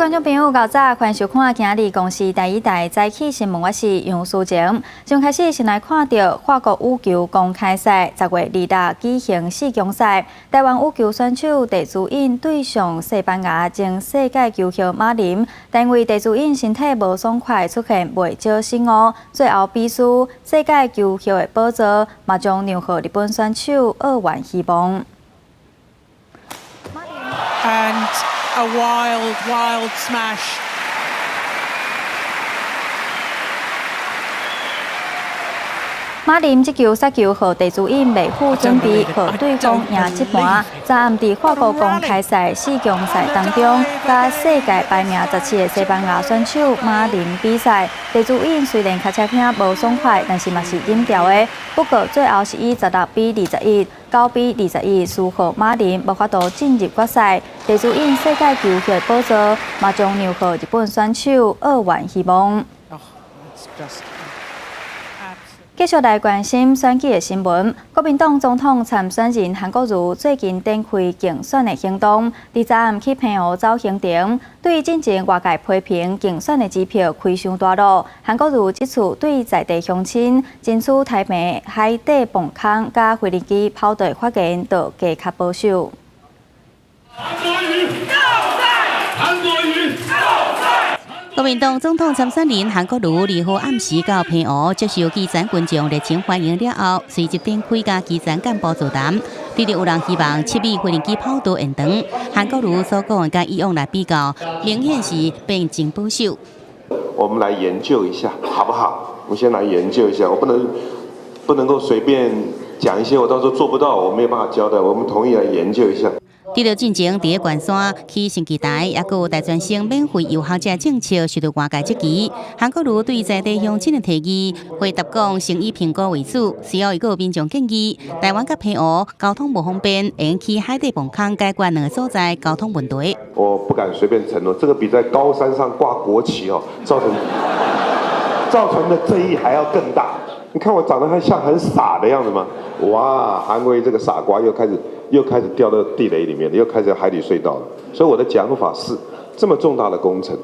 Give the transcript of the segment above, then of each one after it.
觀眾朋友，較早歡迎收看今日公視第一台早起新聞，我是楊淑晴。從開始先來看著法國羽球公開賽10月26舉行四強賽，台灣羽球選手鄭珠穎對上西班牙前世界球后馬林，但因為鄭珠穎身體無爽快，出現袂少失誤，最後比輸世界球后的寶座，嘛將讓予日本選手澳元希望。 And a wild, wild smash. 馬林這球殺球，予鄭珠穎未赴準備，予對方贏一盤。昨暗佇法國公開賽四強賽當中，佮世界排名17的西班牙選手馬林比賽，鄭珠穎雖然跤車片無爽快，但是嘛是忍牢的。不過最後是以16比21、9比21輸予馬林，無法度進入決賽。鄭珠穎世界球后寶座，嘛將讓予日本選手澳元希望。繼續來關心選舉的新聞。國民黨總統參選人韓國瑜最近展開競選的行動，佇昨暗去澎湖走行程，對進前外界批評競選的支票開傷大路，韓國瑜這次對在地鄉親爭取台澎海底磅空佮飛行機跑道發言，就加較保守。韓國瑜，韓國瑜，國民黨總統參選人韓國瑜2號暗時到澎湖接受基層群眾熱情歡迎了後，隨即展開佮基層幹部座談。對著有人希望七米飛行機跑道延長，韓國瑜所講的佮以往來比較，明顯是變真保守。我們來研究一下，好不好？我們先來研究一下，我不能夠隨便講一些我到時候做不到，我沒有辦法交代。我們同意來研究一下。佇著進前佇咧圓山起升旗台，抑閣有大專生免費遊學這政策受著外界質疑。韓國瑜對在地鄉親的提議回答講，先以評估為主，隨後伊閣有民眾建議，台灣佮澎湖交通無方便，會用起海底磅空解決兩个所在交通問題。我不敢隨便承諾，這個比在高山上掛國旗哦，造成的爭議還要更大。你看我長得還像很傻的樣子嗎？哇，韓國瑜這個傻瓜又開始掉到地雷裡面了，又開始海底隧道了。所以我的講法是，這麼重大的工程，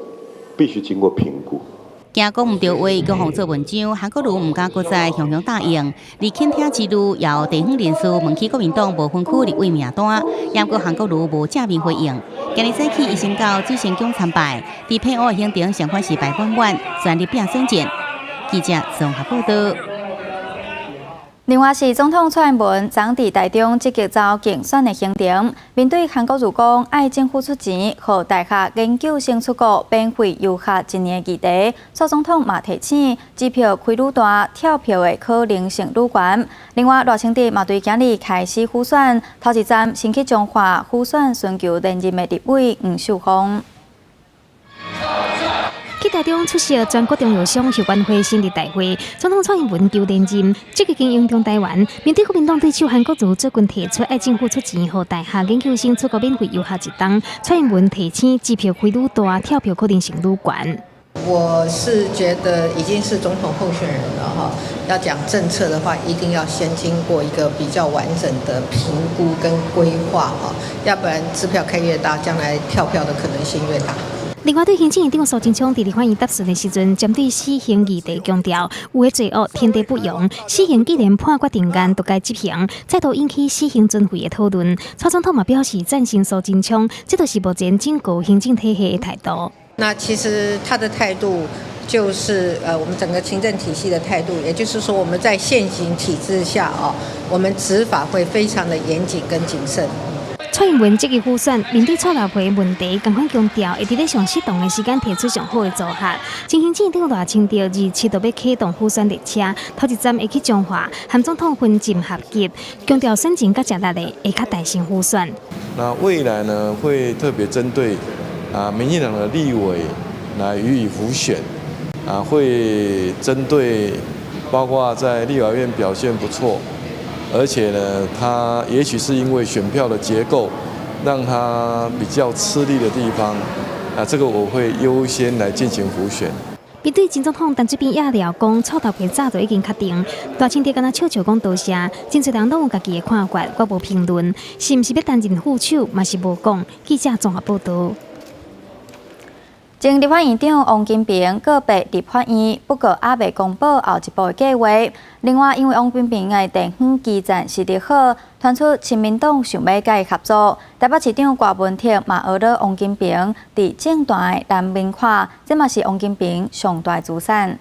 必須經過評估。驚講毋著話，閣予做文章，韓國瑜毋敢閣再雄雄答應。而傾聽之餘，也有地方人士問起國民黨無分區立委名單，毋過韓國瑜無正面回應。今日早起，伊先到水仙宮參拜，佇澎湖的行程相款是排滿滿，全力拼選戰。記者綜合報導。另外是總統蔡英文昨佇台中積極走競選的行程，面對韓國瑜講愛政府出錢，予大學研究生出國免費遊學一年的議題，蔡總統嘛提醒，支票開愈大，跳票的可能性愈懸。另外，賴清德嘛對今日開始輔選，頭一站先去彰化輔選尋求連任的立委黃秀芳。去台中出席全國中藥商後援會成立大會，總統蔡英文求連任，積極經營中台灣。面對國民黨對手韓國瑜最近提出愛政府出錢，予大學研究生出國免費遊學一冬，蔡英文提醒支票開愈大，跳票可能性愈懸。我是覺得已經是總統候選人了哈，要講政策的話，一定要先經過一個比較完整的評估跟規劃哈，要不然支票開越大，將來跳票的可能性越大。另外，對行政院長蘇貞昌佇立法院答詢的時陣，針對死刑議題強調，有的罪惡天地不容，死刑既然判決定案，就該執行，再度引起死刑存廢的討論。蔡總統嘛表示贊成蘇貞昌，這就是目前整個行政體系的態度。那其實他的態度就是我們整個行政體系的態度，也就是說，我們在現行體制下啊，我們執法會非常的嚴謹跟謹慎。蔡英文積極輔選，面對蔡老婆問題，仝款強調會佇咧上適當的時間提出上好的組合。前行政院長賴清德27就欲啟動輔選列車，頭一站會去彰化，和總統分進合擊，強調選情較吃力的會較大聲輔選。那未來呢，會特別針對民進黨的立委來予以輔選，會針對包括在立法院表現不錯。而且呢，他也許是因為選票的結構，讓他比較吃力的地方，這個我會優先來進行輔選。面對前總統陳水扁也料講，臭頭皮早就已經確定，賴清德敢若笑笑講多謝，真濟人攏有家己的看法，我無評論，是毋是欲擔任副手嘛是無講。記者綜合報導。前立法院長王金平告別立法院，不過猶未公布後一步的計劃。另外，因為王金平的地方基層實力好，傳出親民黨想欲佮伊合作。台北市長郭文鐵嘛呵咾王金平佇政壇的難民看，這嘛是王金平上大資產。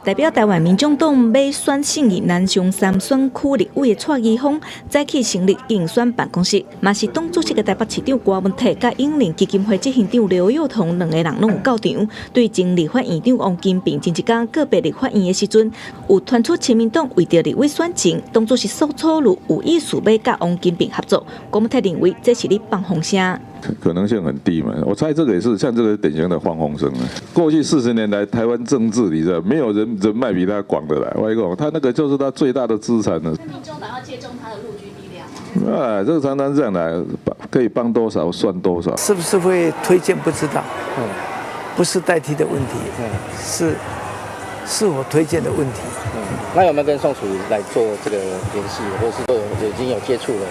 代表台灣民眾黨欲選信義南松山選區立委的蔡其鋒，早起成立競選辦公室，嘛是黨主席的台北市長郭文鐵佮永齡基金會執行長劉宥彤兩個人攏有到場。對前立法院長王金平前一工告別立法院的時陣，有傳出親民黨為著立委選情，黨主席宋楚瑜有意思欲佮王金平合作。郭文鐵認為這是咧放風聲。可能性很低嘛，我猜這個也是像這個典型的放風聲啊。過去40年來，台灣政治裡頭沒有人人脈比他廣的啦。我講，他那個就是他最大的資產了。民眾黨要借重他的陸軍力量。哎，這個常常這樣來，可以幫多少算多少。是不是會推薦不知道，不是代替的問題，是是否推薦的問題。那有沒有跟宋楚瑜來做這個聯繫，或是都有已經有接觸了？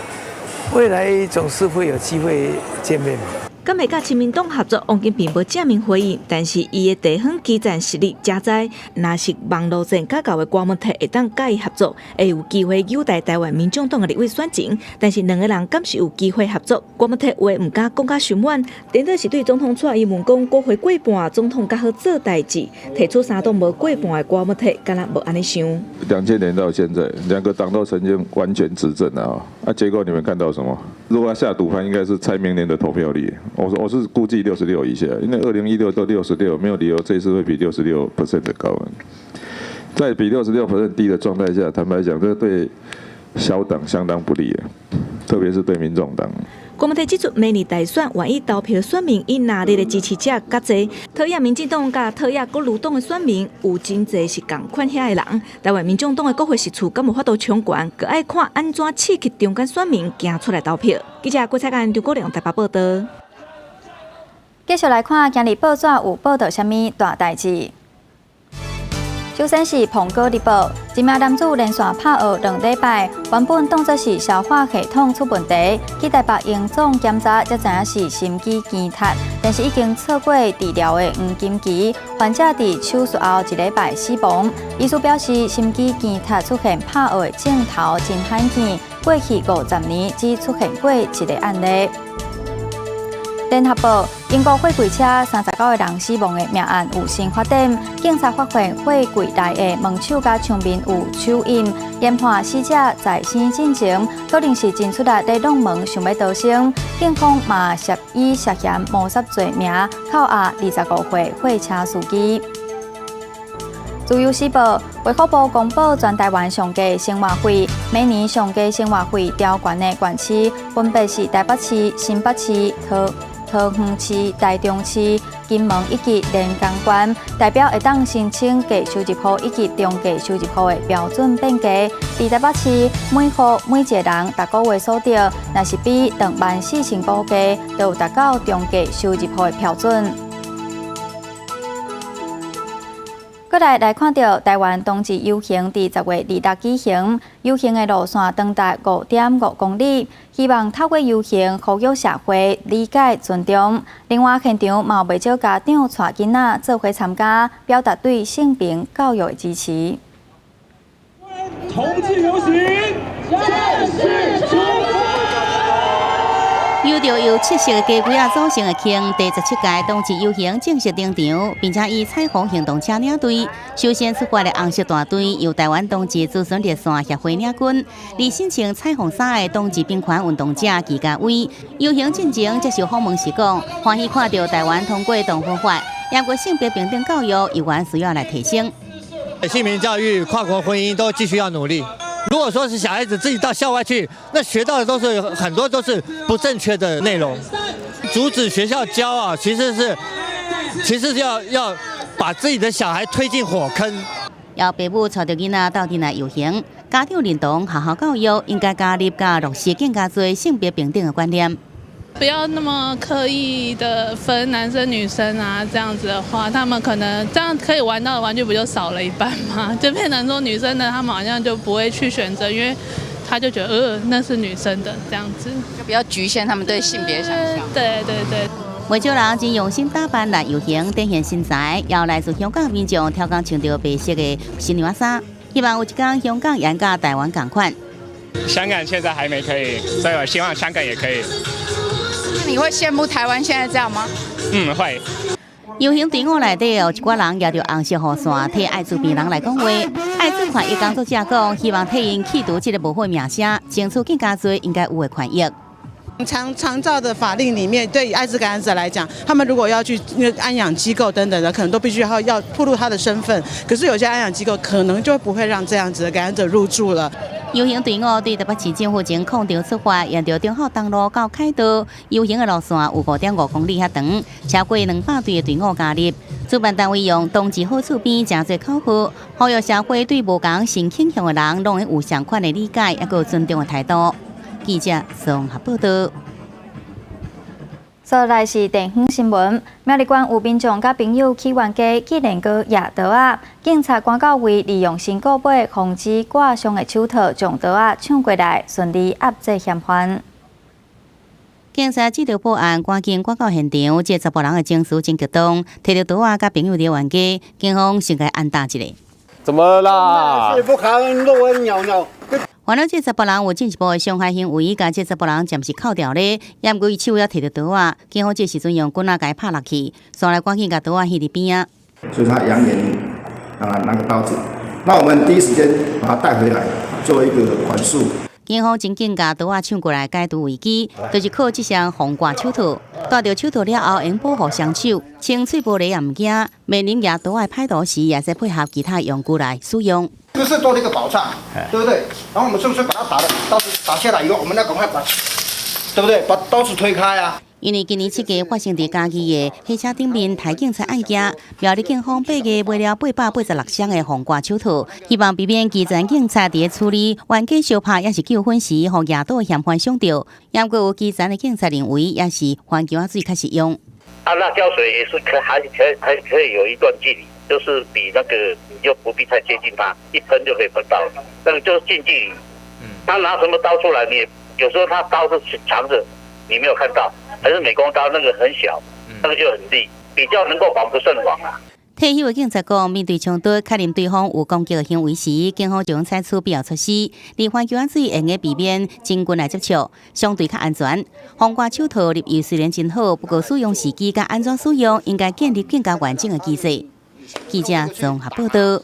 未來總是會有機會見面。敢會佮親民黨合作，王金平無正面回應，但是伊的地方基層實力誠在，若是網路戰較厚的郭文鐵會當佮伊合作，會有機會取代台灣民眾黨的立委選情。但是兩個人敢是有機會合作？郭文鐵話毋敢講甲傷遠，顛倒是對總統蔡英文講國會過半，總統較好做代誌，提出三黨無過半的郭文鐵，敢若無按呢想。 2000年到現在，兩個黨都曾經完全執政了啊，結果你們看到什麼？如果要下賭盤，應該是猜明年的投票率。我是估計66以下，因為2016都六十六，沒有理由這次會比66% 的高。在比66% 低的狀態下，坦白講，這對小黨相當不利，特別是對民眾黨。郭文鐵指出，明年大選願意投票選民以藍綠的支持者較濟，討厭民進黨佮討厭國瑜黨的選民有真濟是仝款遐的人。台灣民眾黨的國會席次敢有法度衝懸，閣愛看按怎刺激中間選民行出來投票。記者郭彩干、劉國良台北報道。繼續來看今日報紙有報道啥物大代誌。首先是《蘋果日報》，一名男子連續拍藥2禮拜，原本當作是消化系統出問題，去台北榮總檢查才知影是心肌梗塞，但是已經錯過治療的黃金期，患者佇手術後一禮拜死亡。醫師表示，心肌梗塞出現拍藥的症頭真罕見，過去50年只出現過一個案例。聯合報，英國貨櫃車39個人死亡的命案有新發展，警察發現貨櫃內的門手佮牆面有手印，研判死者在生進前可能是真出力咧弄門，想欲逃生。警方嘛涉以涉嫌謀殺罪名，扣押25歲貨車司機。自由時報，衛福部公布全台灣上低生活費，每年上低生活費調懸的縣市分別是台北市、新北市、桃園市、台中市、金門以及連江縣，代表會當申請低收入戶以及中低收入戶的標準變價。佇台北市，每戶每一個人逐個月所得，若是比24,000塊低，就有達到中低收入戶的標準。閣來來看著台灣冬至遊行佇10月26舉行，遊行的路線長達5.5公里，希望透過遊行呼籲社會理解尊重。另外，現場嘛有袂少家長帶囡仔做伙參加，表達對性平教育的支持。同志遊行正式出發。由著由七色雞胿仔組成的坑，第17屆冬至遊行正式登場，並且以彩虹行動車領隊。首先出發的紅色大隊由台灣同志諮詢熱線協會領軍，而身穿彩虹衫的同志平權運動者祁家威。遊行進前接受訪問時講，歡喜看著台灣通過同婚法，毋過性別平等教育猶原需要來提升。性平教育、跨國婚姻都繼續要努力。如果說是小孩子自己到校外去，那學到的都是很多都是不正確的內容。阻止學校教啊，其實是要把自己的小孩推進火坑。有爸母帶著囡仔鬥陣來遊行，家長認同學校教育應該加入佮落實更加濟性別平等的觀念。不要那麼刻意的分男生女生啊，這樣子的話，他們可能這樣可以玩到的玩具不就少了一半嗎？就變成說女生的，他們好像就不會去選擇，因為他就覺得那是女生的這樣子，就比較局限他們對性別想象。對對對。袂少人真用心打扮來遊行，展現身材，也有來自香港民眾刁工穿著白色的新娘衫，希望有一天香港也佮台灣仝款。香港現在還沒可以，所以我希望香港也可以。那你會羨慕台灣現在這樣嗎？嗯，會。遊行隊伍內底有一寡人舉著紅色雨傘，替愛滋病人來講話。愛滋權益工作者講，希望替𪜶去除這个無好名聲，爭取更加濟應該有的權益。長照的法令裡面，對艾滋感染者來講，他們如果要去那個安養機構等等的，可能都必須要暴露他的身份。可是有些安養機構可能就不會讓這樣子的感染者入住了。遊行隊伍對台北市政府前廣場出發，沿著忠孝東路到凱道，遊行的路線有5.5公里遐長，超過200隊的隊伍加入。主辦單位用同志好厝邊誠做口號，呼籲社會對無仝性傾向的人，攏會有相款的理解，抑閣尊重的態度。記者綜合報道。接來是地方新聞，苗栗縣有民眾佮朋友去冤家，竟然閣攑刀仔，警察趕到位，利用身鼓背防止割傷的手套，將刀仔搶過來，順利押制嫌犯。警察接到報案，趕緊趕到現場，這查埔人的情緒真激動，提著刀仔佮朋友咧冤家，警方先共按打一下。怎麼啦？不看路尿尿。原來這查埔人有進一步的傷害行為，共這查埔人暫時銬牢咧，也毋過伊手猶提著刀仔，警方這時陣用棍仔共伊拍落去，煞來趕緊共刀仔彼佇邊仔。所以他揚言啊拿個刀子，那我們第一時間把他帶回來做一個管束。警方真緊共刀仔搶過來解除危機，就是靠這雙防割手套。戴著手套了後，會保護雙手，清脆玻璃也毋驚。面臨舉刀仔歹徒時，也使配合其他用具來使用。這個是做了一個保障，對不對？然後我們是不是把它打的刀子打下來以後，我們要趕快把，對不對？把刀子推開啊！因為今年7月發生佇嘉義的火車頂面刣警察案件，苗栗警方8月賣了886箱的防割手套，希望避免基層警察佇咧處理冤家相拍抑是糾紛時，予舉刀嫌犯傷著。也毋過有基層的警察認為，抑是環球仔水較實用。啊，辣椒水也是可，還可還可以有一段距離，就是比那個你就不必太接近它，一噴就可以噴到，那個就是近距離。他拿什麼刀出來，你有時候他刀是長着，你沒有看到。還是美工刀那個很小，那個就很利，比較能夠防不勝防啊。退休的警察講，面對衝突，確認對方有攻擊的行為時，警方就會採取必要措施，而環球仔水會用避免親近來接觸，相對較安全。防割手套立意雖然真好，不過使用時機佮按怎使用，應該建立更加完整的機制。記者綜合報道。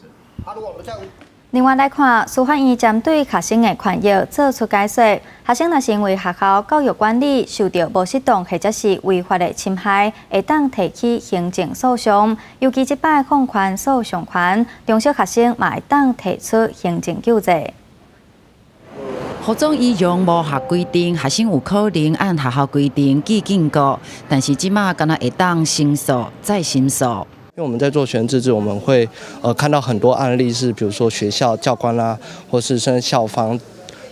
另外來看，司法院針對學生的權益做出解說。學生若是因為學校教育管理受到無適當或者是違法的侵害，會當提起行政訴訟。尤其這擺放寬訴訟權，中小學生嘛會當提出行政救濟。服裝儀容無合規定，學生有可能按學校規定記警告，但是這馬敢若會當申訴再申訴。因為我們在做學生自治，我們會看到很多案例是，比如說學校教官啦，或是甚至校方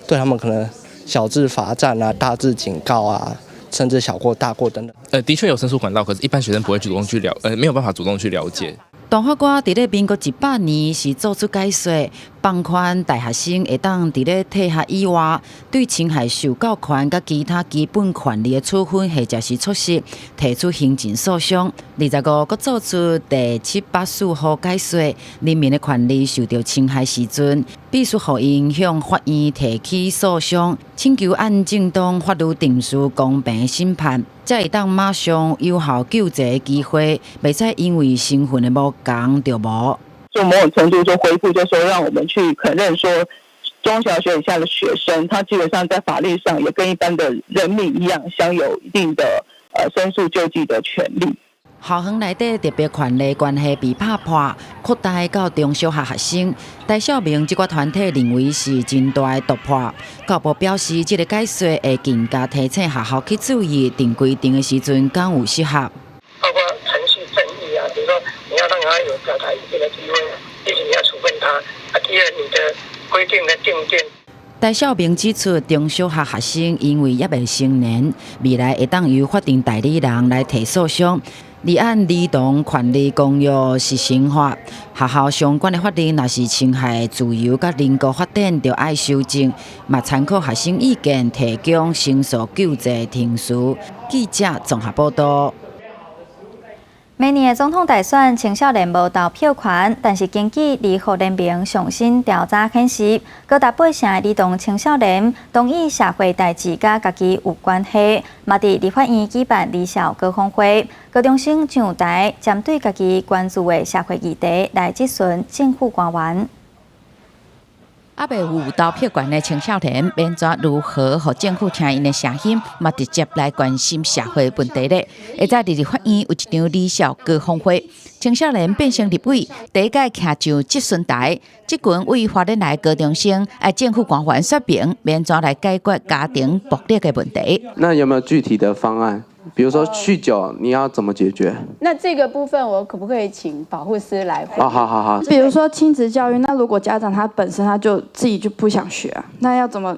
對他們可能小至罰站啊，大至警告啊，甚至小過大過等等。的確有申訴管道，可是一般學生不會主動去了，沒有辦法主動去了解。大法官佇咧民國100年時做出解說，放寬大學生會當佇咧退學以外，對侵害受教權佮其他基本權利的處分或者是措施，提出行政訴訟。25閣做出第784號解說，人民的權利受著侵害時陣，必須予𪜶向法院提起訴訟，請求按正當法律程序公平審判，才會當馬上有效救濟的機會，袂使因為身份的無仝就無。就某種程度就恢復，就說讓我們去肯認說，中小學以下的學生，他基本上在法律上也跟一般的人民一樣，享有一定的申訴救濟的權利。校園內底特別權利關係被拍破，擴大到中小學學生。戴少明這個團體認為是真大的突破。教部表示，這個解說會更加提醒學校去注意定規定的時陣，敢有適合。包括程序正義啊，比如說你要讓他有表達意見的機會，第一你要處分他，啊，第二你的規定的定見。戴少明指出，中小學學生因為猶未成年，未來會當由法定代理人來提訴訟。而按兒童權利公約實行法，學校相關的法令若是侵害自由佮人格發展，就愛修正。嘛參考學生意見，提供申訴救濟程序。記者綜合報道。明年的總統大選，青少年無投票權，但是根據兒福聯盟上新調查顯示，高達八成的兒童青少年同意社會代誌佮家己有關係，嘛佇立法院舉辦兒少高峰會，高中生上台針對家己關注的社會議題來質詢政府官員。猶未有投票權的青少年，欲怎如何予政府聽𪜶的聲音，嘛直接來關心社會問題咧。會在佇立法院有一場兒少高峰會，青少年變成立委，第一擺徛上質詢台，這群為花蓮來高中生，愛政府官員說明，欲怎來解決家庭暴力的問題。那有沒有具體的方案？比如說酗酒，你要怎麼解決？那這個部分我可不可以請保護司來？哦，好好好。比如說親職教育，那如果家長他本身他就自己就不想學啊，那要怎麼？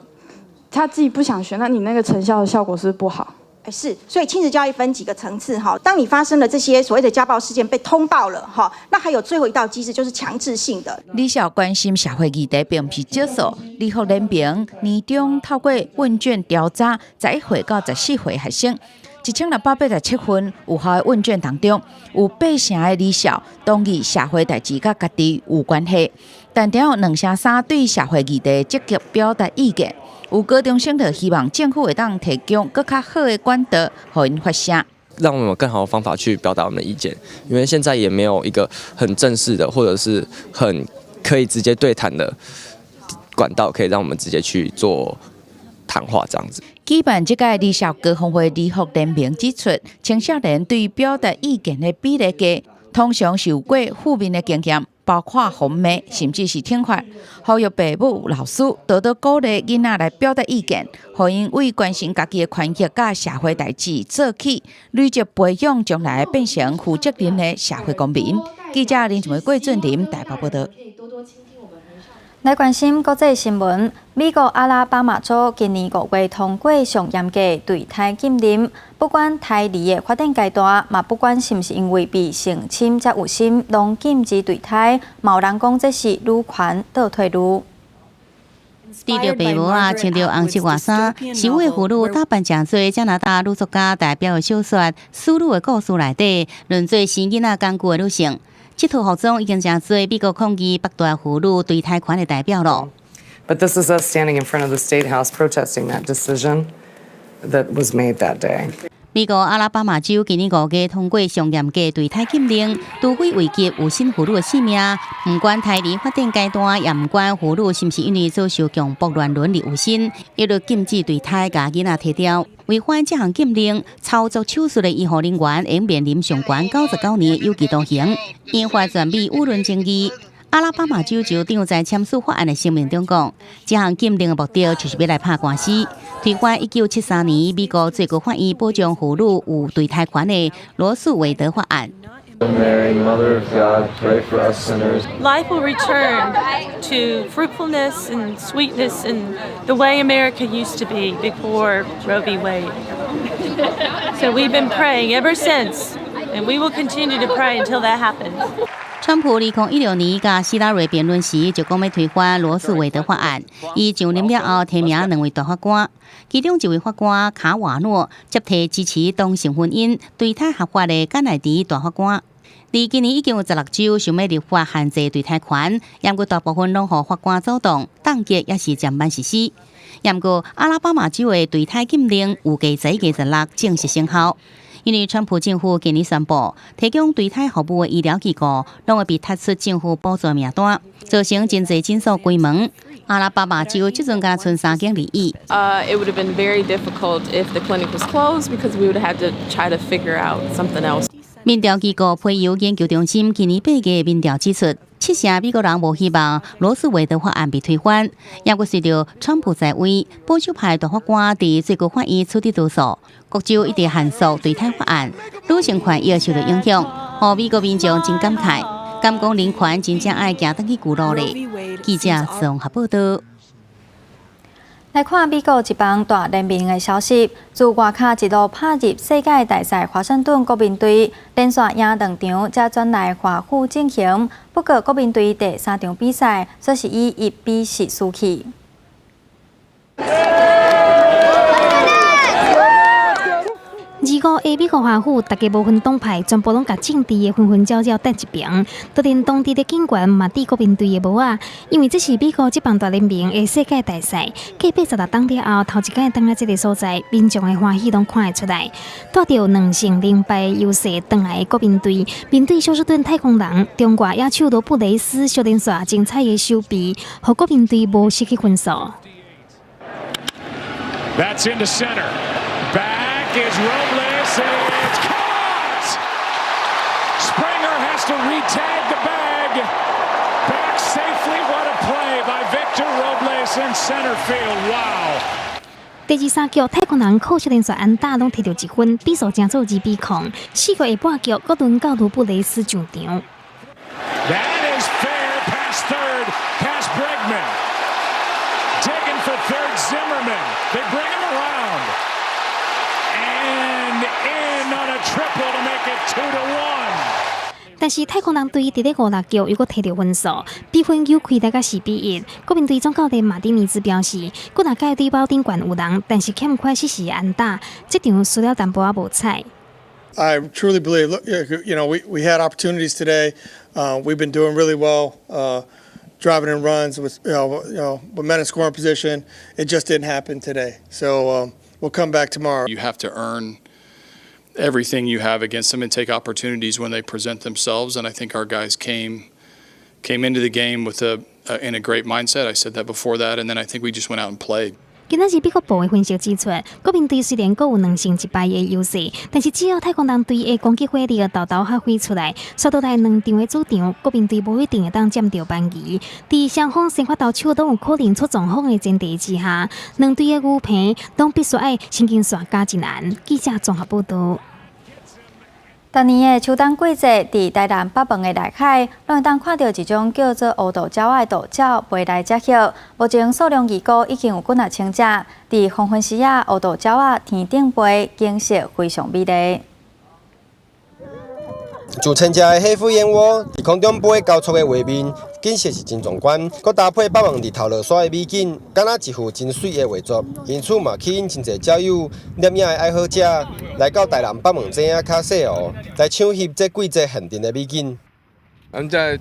他自己不想學，那你那個成效的效果是不好。是，所以親職教育分幾個層次哈。當你發生了這些所謂的家暴事件被通報了哈，那還有最後一道機制就是強制性的。兒少關心社會議題並毋是少數，兒福聯盟年終透過問卷調查，11歲到14歲學生，1687份有效的問卷當中，有八成的兒少同意社會代誌佮家己有關係，但只有2成3對社會議題積極表達意見。有高中生就希望政府會當提供閣較好的管道，予𪜶發聲，讓我們有更好的方法去表達我們的意見，因為現在也沒有一個很正式的，或者是很可以直接對談的管道，可以讓我們直接去做談話這樣子。舉辦這屆兒少高峰會，兒福聯盟指出，青少年對表達意見的比例低，通常受過負面的經驗，包括予罵，甚至是懲罰。呼籲父母、老師多多鼓勵囡仔來表達意見，予𪜶為關心家己的權益佮社會代誌做起，累積培養將來變成負責任的社會公民。記者林靜梅、郭俊林台北報道。來關心國際新聞，美國阿拉巴馬州今年5月通過上嚴格墮胎禁令，不管胎兒的發展階段，嘛不管是毋是因為被性侵才有心，攏禁止墮胎。嘛有人講這是女權倒退嚕。戴著白帽仔，穿著紅色外衫，是為婦女打扮成做加拿大女作家代表的小說《使女的故事》內底，論做生囡仔工具的女性。這套服裝已經成做美國抗議剝奪婦女墮胎權的代表了。 But this is us standing in front of the State House protesting that decision that was made that day. 美國阿拉巴馬州今年5月通過上嚴格墮胎禁令，除非危及有身婦女的性命，毋管胎兒發展階段，也毋管婦女是毋是因為遭受強暴亂倫而有身，一律禁止墮胎，共囡仔提掉。違反這項禁令，操作手術的醫護人員會面臨上懸99年的有期徒刑，引發全美輿論爭議。阿拉巴馬州州長在簽署法案的聲明中講，這項禁令的目的就是欲來拍官司，推翻1973年美國最高法院保障婦女有墮胎權的羅訴韋德法案。 Mary, Mother of God, pray for us sinners. Life will return to fruitfulness and sweetness and the way America used to be before Roe v. Wade. So we've been praying ever since, and we will continue to pray until that happens. 川普2016年佮希拉蕊辯論時就講欲推翻羅訴韋德法案，伊上任了後提名兩位大法官，其中一位法官卡瓦諾接替支持同性婚姻、墮胎合法的甘乃迪大法官。佇今年已經有16州想欲立法限制墮胎權，毋過大部分攏予法官阻擋，凍結抑是暫慢實施。毋過阿拉巴馬州的墮胎禁令預計11月26正式生效。因為川普政府今年宣布，提供墮胎服務的醫療機構攏會被踢出政府補助名單，造成真濟診所關門。阿拉巴馬州這陣敢賰三間而已。 It would have been very difficult if the clinic was closed because we would have had to try to figure out something else. 民調機構皮尤研究中心今年8月民調指出，七成美國人無希望羅訴韋德法案被推翻。猶閣隨著川普在位，保守派大法官佇最高法院取得多數，各州一直限縮墮胎法案，女性權益受到影響，予美國民眾真感慨，敢講人權真正愛行轉去舊路咧。記者綜合報道。來看美國職棒大聯盟的消息，自外卡一路拍入世界大賽，華盛頓國民隊連續贏兩場，才轉來華府進行。不過國民隊第三場比賽，卻是以1比4輸去。五下美國華府，大家無分黨派，全部攏共政治的紛紛擾擾擲一邊，就連當地的警員嘛戴國民隊的帽仔，因為這是美國職棒大聯盟的世界大賽，繼86冬了後，頭一擺轉來這个所在，民眾的歡喜攏看會出來。帶著2勝0敗優勢轉來的國民隊，面對休斯頓太空人，中外野手羅布雷斯小連續精彩的守備，予國民隊無失去分數。 That's into center. Back is Robles, and it's caught! Springer has to retag the bag. Back safely. What a play by Victor Robles in center field. Wow. 第二三局，太空人靠小連續安打攏摕著一分，比數成做2比0。四局下半局，閣輪到羅布雷斯上場。 That is fair past third, past Bregman. Digging for third, Zimmerman. They bring him around. And in on a triple to make it 2-1. 但是太空人隊佇咧五六局又閣摕著分數，比分又開來到4比1。國民隊總教練馬丁尼茲表示，幾若屆對跑頂懸有人，但是欠缺適時安打，這場輸了淡薄仔無彩。 I truly believe, look, we had opportunities today. We've been doing really well, driving in runs with men in scoring position. It just didn't happen today. So we'll come back tomorrow. You have to earn everything you have against them and take opportunities when they present themselves. And I think our guys came into the game with a in a great mindset. I said that before that, and then I think we just went out and played. 今仔日美國報的分析指出，國民隊雖然閣有2勝1敗的優勢，但是只要太空人隊的攻擊火力沓沓發揮出來，紲落來兩場的主場，國民隊無一定會當佔著班機。佇雙方先發投手攏有可能出狀況的前提之下，兩隊的牛棚攏必須愛神經線咬真絚。記者綜合報導。逐年的秋冬季節，佇台南北門的內海，攏會當看著一種叫做烏渡鳥仔的渡鳥飛來食葉。目前數量預估已經有幾若千隻。佇黃昏時仔，烏渡鳥仔天頂飛，景色非常美麗。上千隻的黑腹燕鷗佇空中飛交錯的畫面，景色是真壯觀。閣搭配北門日頭落山的美景，敢若一幅真媠的畫作。因此嘛，吸引真濟鳥友、攝影的愛好者來到台南北門井仔跤西湖來搶翕這季節限定的美景。我們在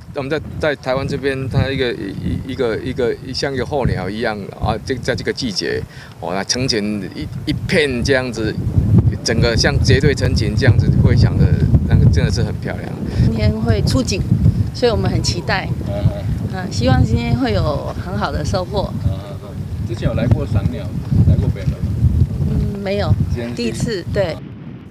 台灣這邊，它一個一一個一個像一個候鳥一樣啊，這在這個季節，哦，那成群一片這樣子，整個像結隊成群這樣子飛翔的，那個真的是很漂亮。今天會出景，所以我們很期待。嗯，希望今天會有很好的收穫。之前有來過賞鳥，來過北門？嗯，沒有，第一次，對。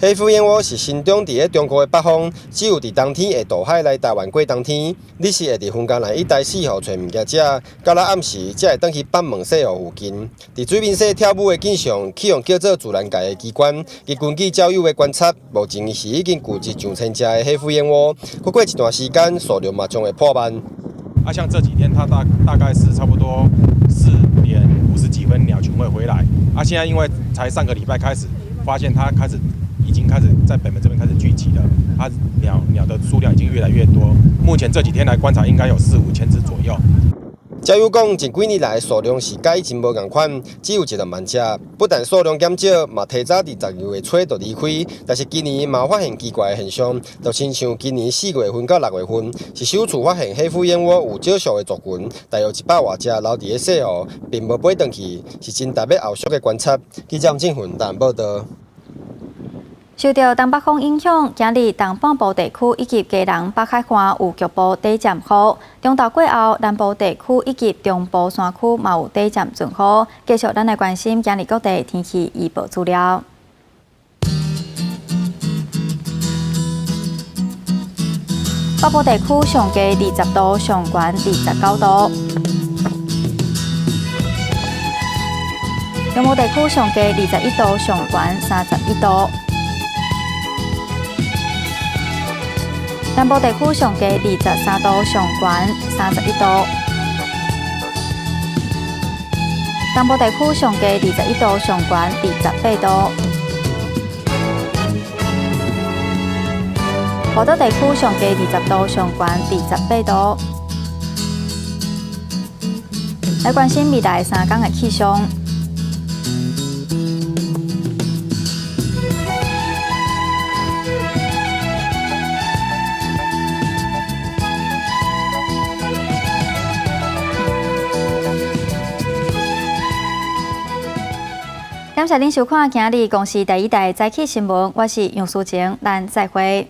黑腹燕鷗是新種佇咧中國的北方，只有佇冬天會渡海來台灣過冬天。你是會佇雲嘉南一帶四處揣物件食，到了暗時才會轉去北門西湖附近。佇水面上跳舞的景象，去予叫做自然界的機關。伊根據鳥友的觀察，目前是已經聚集上千隻的黑腹燕鷗。閣過一段時間，數量嘛將會破萬。啊，像這幾天，它大概是差不多4點50幾分鳥群會回來。啊，現在因為才上個禮拜開始，發現它開始。已經開始在北門這邊開始聚集了，它鳥的數量已經越來越多。目前這幾天來觀察，應該有四五千隻左右。鳥友講，近幾年來數量是佮以前無仝款，只有一兩萬隻。不但數量減少，嘛提早佇12月初就離開。但是今年嘛發現奇怪的現象，就親像今年4月份到6月份，是首次發現黑腹燕鷗有少數的族群，大約100外隻留佇咧西湖，並無飛轉去，是真值欲後續的觀察。記者吳振雲台南報導。受著東北風影響，今日東半部地區以及基隆北海岸有局部短暫雨。中晝過後，南部地區以及中部山區嘛有短暫陣雨。繼續，咱來關心今日各地天氣預報資料。北部地區上低20度，上懸29度。中部地區上低21度，上懸31度。南部地區上低23度，上懸31度。東部地區上低21度，上懸28度。寶島地區上低20度，上懸28度。來關心未來3天的氣象。感謝您收看今日公視第一台早起新聞，我是楊淑晴，咱再會。